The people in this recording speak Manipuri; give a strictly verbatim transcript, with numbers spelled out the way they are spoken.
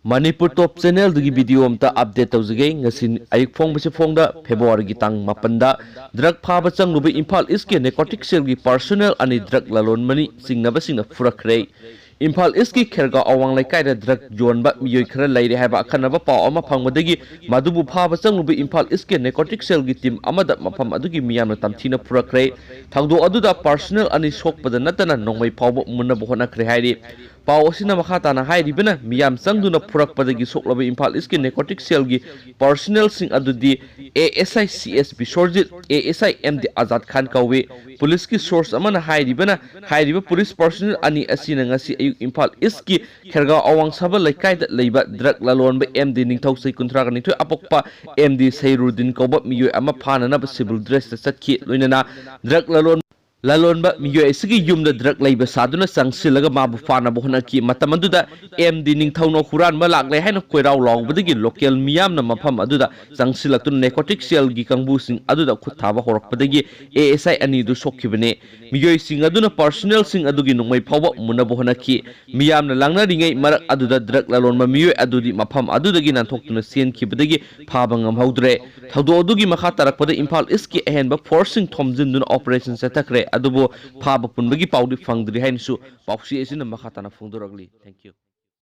ꯃꯅꯤꯄꯨꯔ ꯇꯣꯞ ꯆꯦꯅꯦꯜꯗꯒꯤ ꯚꯤꯗꯤꯑꯣ ꯑꯝꯇ ꯑꯞꯗꯦꯠ ꯇꯧꯖꯒꯦ꯫ ꯉꯁꯤ ꯑꯌꯨꯛ ꯐꯣꯡꯕꯁꯤ ꯐꯣꯡꯗ ꯐꯦꯕ꯭ꯔꯨꯋꯥꯔꯤꯒꯤ ꯇꯥꯡ ꯃꯥꯄꯟꯗ ꯗ꯭ꯔꯒ ꯐꯥꯕ ꯆꯪꯂꯨꯕ ꯏꯝꯐꯥꯜ ꯏꯁꯀꯤ ꯅꯦꯀꯣꯇꯤꯛ ꯁꯦꯜꯒꯤ ꯄꯥꯔꯁꯣꯅꯦꯜ ꯑꯅꯤ ꯗ꯭ꯔꯒ ꯂꯂꯣꯟꯕꯅꯤ ꯆꯤꯡꯅꯕꯁꯤꯡꯅ ꯐꯨꯔꯛꯈ꯭ꯔꯦ꯫ ꯏꯝꯐꯥꯜ ꯏꯁꯀꯤ ꯈꯦꯔꯒꯥꯎ ꯑꯋꯥꯡ ꯂꯩꯀꯥꯏꯗ ꯗ꯭ꯔꯒ ꯌꯣꯟꯕ ꯃꯤꯑꯣꯏ ꯈꯔ ꯂꯩꯔꯦ ꯍꯥꯏꯕ ꯑꯈꯟꯅꯕ ꯄꯥꯎ ꯑꯃ ꯐꯪꯕꯗꯒꯤ ꯃꯗꯨꯕꯨ ꯐꯥꯕ ꯆꯪꯂꯨꯕ ꯏꯝꯐꯥꯜ ꯏꯁꯀꯤ ꯅꯦꯀꯣꯇꯤꯛ ꯁꯦꯜꯒꯤ ꯇꯤꯝ ꯑꯃꯗ ꯃꯐꯝ ꯑꯗꯨꯒꯤ ꯃꯤꯌꯥꯝꯅ ꯇꯝꯊꯤꯅ ꯐꯨꯔꯛꯈ꯭ꯔꯦ꯫ ꯊꯧꯗꯣꯛ ꯑꯗꯨꯗ ꯄꯥꯔꯁꯣꯅꯦꯜ ꯑꯅꯤ ꯁꯣꯛꯄꯗ ꯅꯠꯇꯅ ꯅꯣꯡꯃꯩ ꯐꯥꯎꯕ ꯃꯨꯟꯅꯕ ꯍꯣꯠꯅꯈ꯭ꯔꯦ ꯍꯥꯏꯔꯤ꯫ ꯄꯥꯎ ꯑꯁꯤꯅ ꯃꯈꯥ ꯇꯥꯅ ꯍꯥꯏꯔꯤꯕꯅ, ꯃꯤꯌꯥꯝ ꯆꯪꯗꯨꯅ ꯐꯨꯔꯛꯄꯗꯒꯤ ꯁꯣꯛꯂꯕ ꯏꯝꯐꯥꯜ ꯏꯁꯀꯤ ꯅꯦꯀꯣꯇꯤꯛ ꯁꯦꯜꯒꯤ ꯄꯥꯔꯁꯣꯅꯦꯜꯁꯤꯡ ꯑꯗꯨꯗꯤ A S I C S ꯕꯤꯁ꯭ꯋꯔꯖꯤꯠ, A S I M D Azad ꯈꯥꯟ ꯀꯧꯏ꯫ ꯄꯨꯂꯤꯁꯀꯤ ꯁꯣꯔꯁ ꯑꯃꯅ ꯍꯥꯏꯔꯤꯕꯅ, ꯍꯥꯏꯔꯤꯕ ꯄꯨꯂꯤꯁ ꯄꯥꯔꯁꯣꯅꯦꯜ ꯑꯅꯤ ꯑꯁꯤꯅ ꯉꯁꯤ ꯑꯌꯨꯛ ꯏꯝꯐꯥꯜ ꯏꯁꯀꯤ ꯈꯦꯔꯒꯥꯎ ꯑꯋꯥꯡ ꯁꯥꯕ ꯂꯩꯀꯥꯏꯗ ꯂꯩꯕ ꯗ꯭ꯔꯒ ꯂꯂꯣꯟꯕ ꯑꯦꯝ ꯗꯤ ꯅꯤꯡꯊꯧ, ꯆꯍꯤ ꯀꯨꯟꯊ꯭ꯔꯥꯒ ꯅꯤꯊꯣꯏ, ꯑꯄꯣꯛꯄ ꯑꯦꯝ ꯗꯤ ꯁꯩꯔꯨꯗꯤꯟ ꯀꯧꯕ ꯃꯤꯑꯣꯏ ꯑꯃ ꯐꯥꯅꯅꯕ ꯁꯤꯚꯤꯜ ꯗ꯭ꯔꯦꯁꯇ ꯆꯠꯈꯤ꯫ ꯂꯣꯏꯅꯅ ꯗ꯭ꯔꯒ ꯂꯂꯣꯟ ꯂꯂꯣꯟꯕ ꯃꯤꯑꯣꯏ ꯑꯁꯤꯒꯤ ꯌꯨꯝꯗ ꯗ꯭ꯔꯒ ꯂꯩꯕ ꯁꯥꯗꯨꯅ ꯆꯪꯁꯤꯜꯂꯒ ꯃꯥꯕꯨ ꯐꯥꯅꯕ ꯍꯣꯠꯅꯈꯤ꯫ ꯃꯇꯝ ꯑꯗꯨꯗ ꯑꯦꯝ ꯗꯤ ꯅꯤꯡꯊꯧꯅ ꯍꯨꯔꯥꯟꯕ ꯂꯥꯛꯂꯦ ꯍꯥꯏꯅ ꯀꯣꯏꯔꯥꯎ ꯂꯥꯎꯕꯗꯒꯤ ꯂꯣꯀꯦꯜ ꯃꯤꯌꯥꯝꯅ ꯃꯐꯝ ꯑꯗꯨꯗ ꯆꯪꯁꯤꯜꯂꯛꯇꯨꯅ ꯅꯦꯀꯣꯇꯤꯛ ꯁꯦꯜꯒꯤ ꯀꯥꯡꯕꯨꯁꯤꯡ ꯑꯗꯨꯗ ꯈꯨꯠ ꯊꯥꯕ ꯍꯧꯔꯛꯄꯗꯒꯤ ꯑꯦ ꯑꯦꯁ ꯑꯥꯏ ꯑꯅꯤꯗꯨ ꯁꯣꯛꯈꯤꯕꯅꯤ꯫ ꯃꯤꯑꯣꯏꯁꯤꯡ ꯑꯗꯨꯅ ꯄꯥꯔꯁꯣꯅꯦꯜꯁꯤꯡ ꯑꯗꯨꯒꯤ ꯅꯣꯡꯃꯩ ꯐꯥꯎꯕ ꯃꯨꯟꯅꯕ ꯍꯣꯠꯅꯈꯤ꯫ ꯃꯤꯌꯥꯝꯅ ꯂꯥꯡꯅꯔꯤꯉꯩ ꯃꯔꯛ ꯑꯗꯨꯗ ꯗ꯭ꯔꯒ ꯂꯂꯣꯟꯕ ꯃꯤꯑꯣꯏ ꯑꯗꯨꯗꯤ ꯃꯐꯝ ꯑꯗꯨꯗꯒꯤ ꯅꯥꯟꯊꯣꯛꯇꯨꯅ ꯆꯦꯟꯈꯤꯕꯗꯒꯤ ꯐꯥꯕ ꯉꯝꯍꯧꯗ꯭ꯔꯦ꯫ ꯊꯧꯗꯣꯛ ꯑꯗꯨꯒꯤ ꯃꯈꯥ ꯇꯥꯔꯛꯄꯗ ꯏꯝꯐꯥꯜ ꯏꯁꯀꯤ ꯑꯍꯦꯟꯕ ꯐꯣꯔꯁꯁꯤꯡ ꯊꯣꯝꯖꯤꯟꯗꯨꯅ ꯑꯣꯄꯔꯦꯁꯟ ꯆꯠꯊꯈ꯭ꯔꯦ, ꯑꯗꯨꯕꯨ ꯐꯥꯕ ꯄꯨꯟꯕꯒꯤ ꯄꯥꯎꯗꯤ ꯐꯪꯗ꯭ꯔꯤ ꯍꯥꯏꯅꯁꯨ ꯄꯥꯎꯆꯦ ꯑꯁꯤꯅ ꯃꯈꯥ ꯇꯥꯅ ꯐꯣꯡꯗꯣꯔꯛꯂꯤ꯫ Thank you꯫